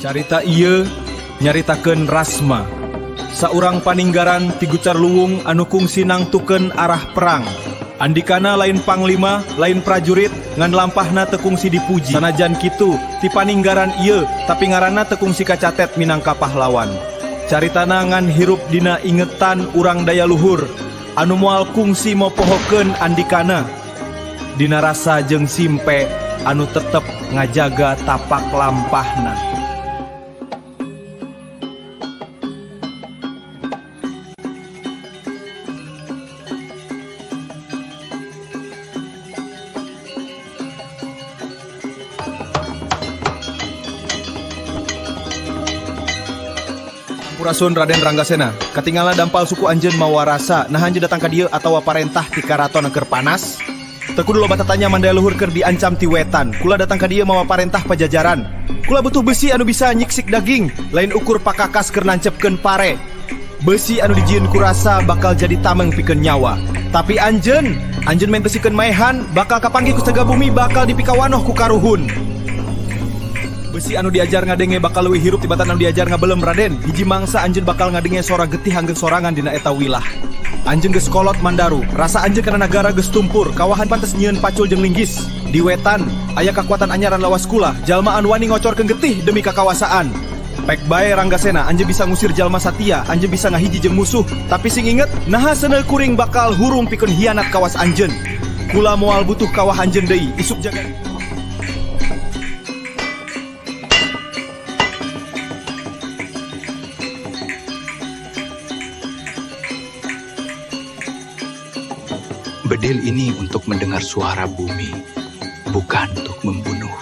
Carita ieu nyaritakeun Rasma, saurang paninggaran ti Gucar Luwung anu kungsi nangtukeun arah perang. Andikana lain panglima, lain prajurit, ngan lampahna teu kungsi dipuji. Sanajan kitu, ti paninggaran ieu, tapi ngaranna teu kungsi kacatet minangka pahlawan. Caritana ngan hirup dina ingetan urang daya luhur, anu moal kungsi mopohokeun andikana. Dina rasa jeung simpe anu tetep ngajaga tapak lampahna. Sampurasun, Raden Ranggasena. Katinggalan dampal suku anjeun mawa rasa. Nah, anjeun datang ka dieu atawa parentah ti karaton keur panas? Teu kudu loba tatanya, mandaya luhur keur diancam ti wetan. Kula datang ka dieu mawa parentah Pajajaran. Kula butuh besi anu bisa nyiksik daging, lain ukur pakakas keur nancepkeun pare. Besi anu dijieun ku rasa bakal jadi tameng pikeun nyawa. Tapi anjeun, anjeun main besikeun maehan, bakal kapanggih ku sega bumi, bakal dipikawanoh ku karuhun. Besi anu diajar ngadenge bakal leuwih hirup tibatan anu diajar ngabelem, Raden. Hiji mangsa anjeun bakal ngadenge sora getih anggeng sorangan dina eta wilah. Anjeun geus kolot, Mandaru. Rasa anjeun kana nagara geus tumpur. Kawahan pantes nyieun pacul jeung linggis. Di wetan aya kakuatan anyaran lawas kula, jalma anu wani ngocorkeun getih demi kakawasaan. Pek bae, Ranggasena, anjeun bisa ngusir jalma satia, anjeun bisa ngahiji jeung musuh, tapi sing inget, naha seuneu kuring bakal hurung pikeun hianat kawas anjeun. Kula moal butuh kawah anjeun deui. Isuk jaga. Bedil ini untuk mendengar suara bumi, bukan untuk membunuh.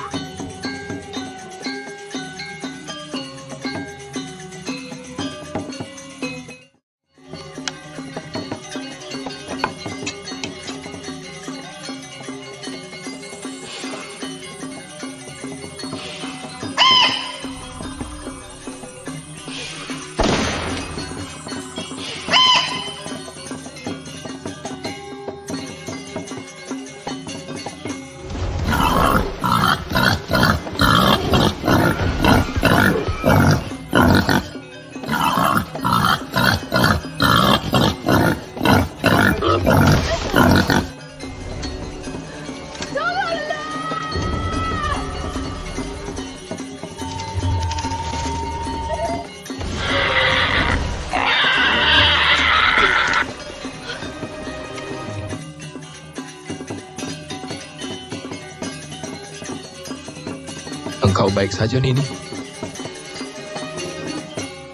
Engkau baik saja, Nini.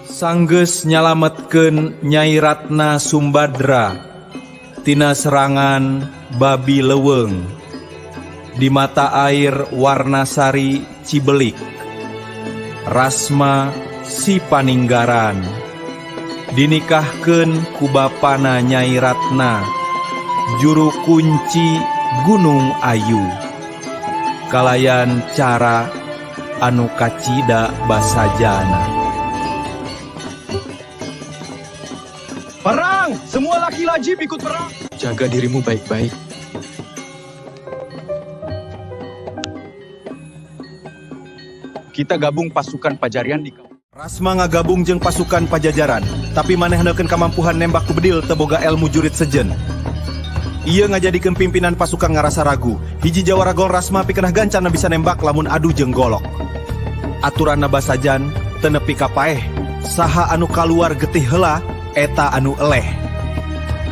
Sanggeus nyalametkeun Nyai Ratna Sumbadra tina serangan babi leuweung di mata air Warnasari Cibelik, Rasma si Paninggaran dinikahkeun ku bapana Nyai Ratna, juru kunci Gunung Ayu, kalayan cara anu kacida basajana. Perang! Semua laki wajib ikut perang! Jaga dirimu baik-baik. Kita gabung pasukan Pajarian di Rasma ngagabung jeung pasukan Pajajaran, tapi maneh handalkeun kamampuhan nembak ku bedil, teu boga elmu jurit sejen. Ieu ngajadikeun pimpinan pasukan ngarasa ragu. Hiji jawara gol Rasma pikenah gancana bisa nembak lamun adu jeung golok. Aturanna basajan teu nepi ka paeh, saha anu kaluar getih heula eta anu eleh.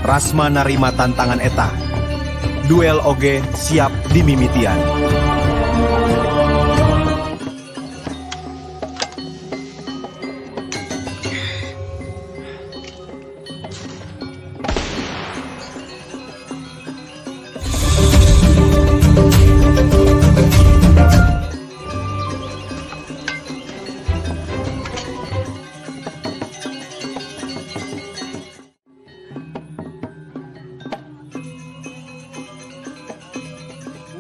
Rasma narima tantangan eta. Duel oge siap dimimitian.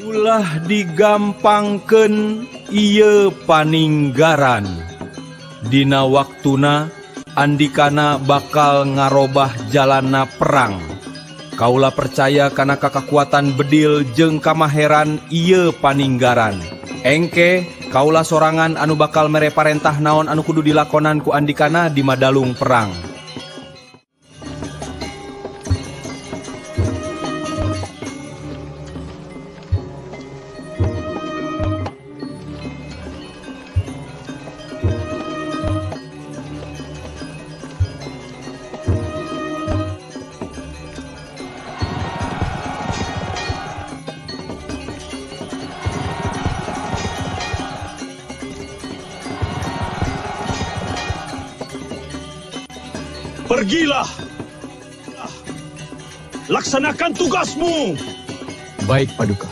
Ulah digampangkeun ieu paninggaran. Dina waktuna andikana bakal ngarobah jalana perang. Kaula percaya kana kakakuatan bedil jeung kamaheran ieu paninggaran. Engke Kaula sorangan anu bakal mere parentah naon anu kudu dilakonan ku andikana di madalung perang. Pergilah! Laksanakan tugasmu! Baik, Paduka.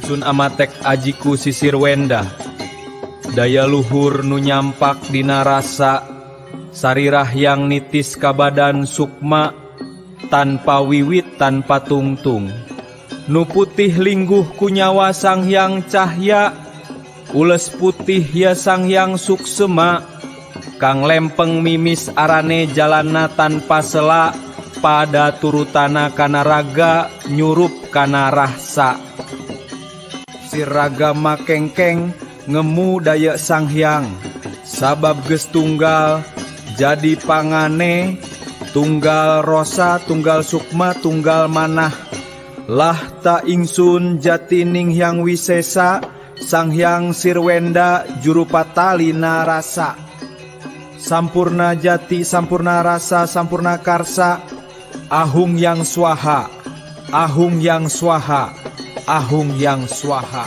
Sun amatek ajiku sisir wenda, daya luhur nu nyampak dina rasa, sarirah yang nitis kabadan sukma, tanpa wiwit tanpa tungtung. Nu putih lingguh ku nyawa Sang Hyang Cahya, ules putih ya Sang Hyang Suksema, kang lempeng mimis arane jalana tanpa sela, pada turutana kana raga nyurup kana rahsa. Siraga makengkeng ngemu daya Sang Hyang, sabab geus tunggal jadi pangane, tunggal rosa tunggal sukma tunggal manah. Lah ta ingsun jatining Hyang Wisesa, Sang Hyang Sirwenda juru patalina rasa. Sampurna jati sampurna rasa sampurna karsa, ahung yang swaha, ahung yang swaha, ahung yang swaha.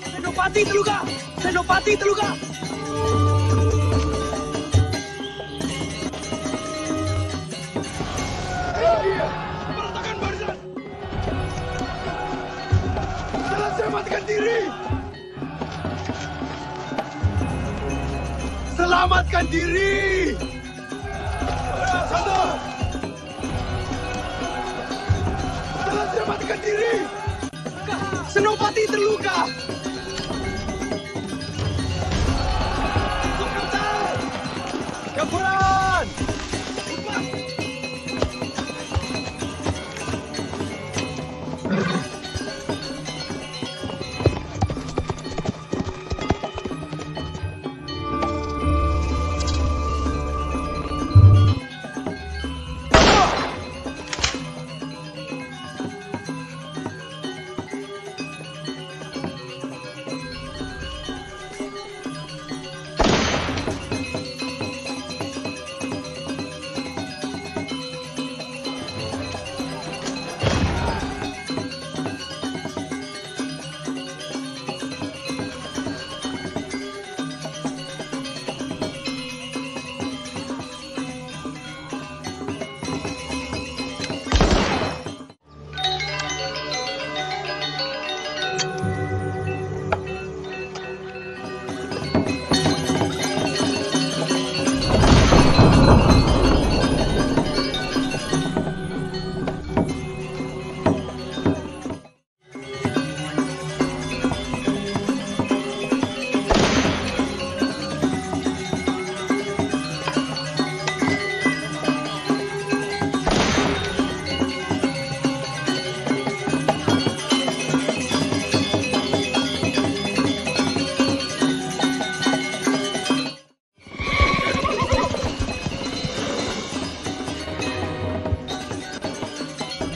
Senopati terluka! Senopati terluka! Meratakan barisan! Jangan saya matikan diri! Selamatkan diri! Satu! Jangan saya matikan diri! Senopati terluka! Campuran!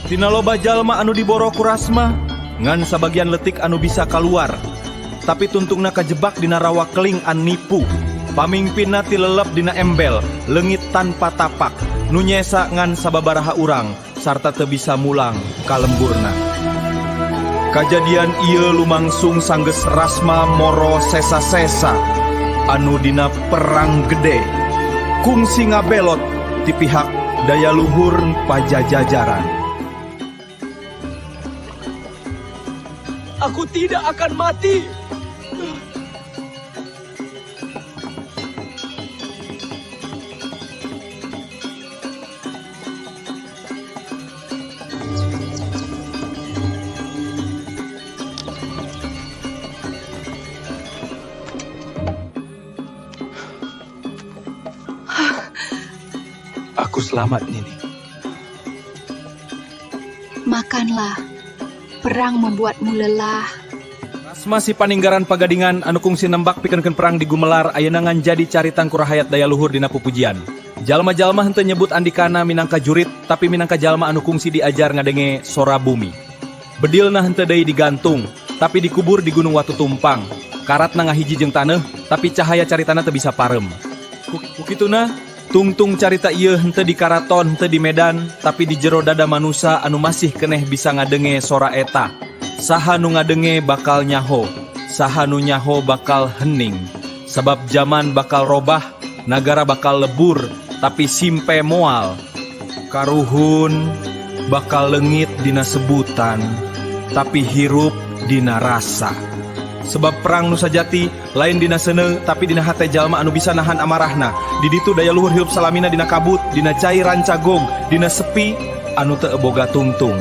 Tina loba jalma anu diboro ku Rasma, ngan sabagian letik anu bisa kaluar. Tapi tuntungna kajebak dina rawa keling an nipu. Pamingpinna tilelep dina embel, leungit tanpa tapak. Nu nyesa ngan sababaraha urang, sarta teu bisa mulang ka lemburna. Kajadian ieu lumangsung sanggeus Rasma moro sesa-sesa anu dina perang gede. Kungsi ngabelot ti pihak daya luhur Pajajaran. Aku tidak akan mati. Aku selamat, Nini. Makanlah. Perang membuatmu lelah. Rasma si paninggaran pagadingan anu kungsi nembak pikeun perang di Gumelar ayeuna ngan jadi caritang ku rahayat daya luhur dina pupujian. Jalma-jalma henteu nyebut andikana minangka jurit tapi minangka jalma anu kungsi diajar ngadenge sora bumi. Bedilna henteu deui digantung tapi dikubur di Gunung Watu Tumpang. Karatna ngahiji jeung taneuh tapi cahaya caritana teu bisa parem. Ku kituna tungtung carita ieu henteu di karaton henteu di Medan tapi di jero dada manusa anu masih keneh bisa ngadenge sora eta. Saha nu ngadenge bakal nyaho, saha nu nyaho bakal hening. Sabab zaman bakal robah, nagara bakal lebur, tapi simpe moal. Karuhun bakal leungit dina sebutan, tapi hirup dina rasa. Sebab perang nu sajati lain dina seuneu tapi dina hate jalma anu bisa nahan amarahna. Di ditu daya luhur hirup salamina dina kabut, dina cai rancagog, dina sepi anu teu boga tungtung.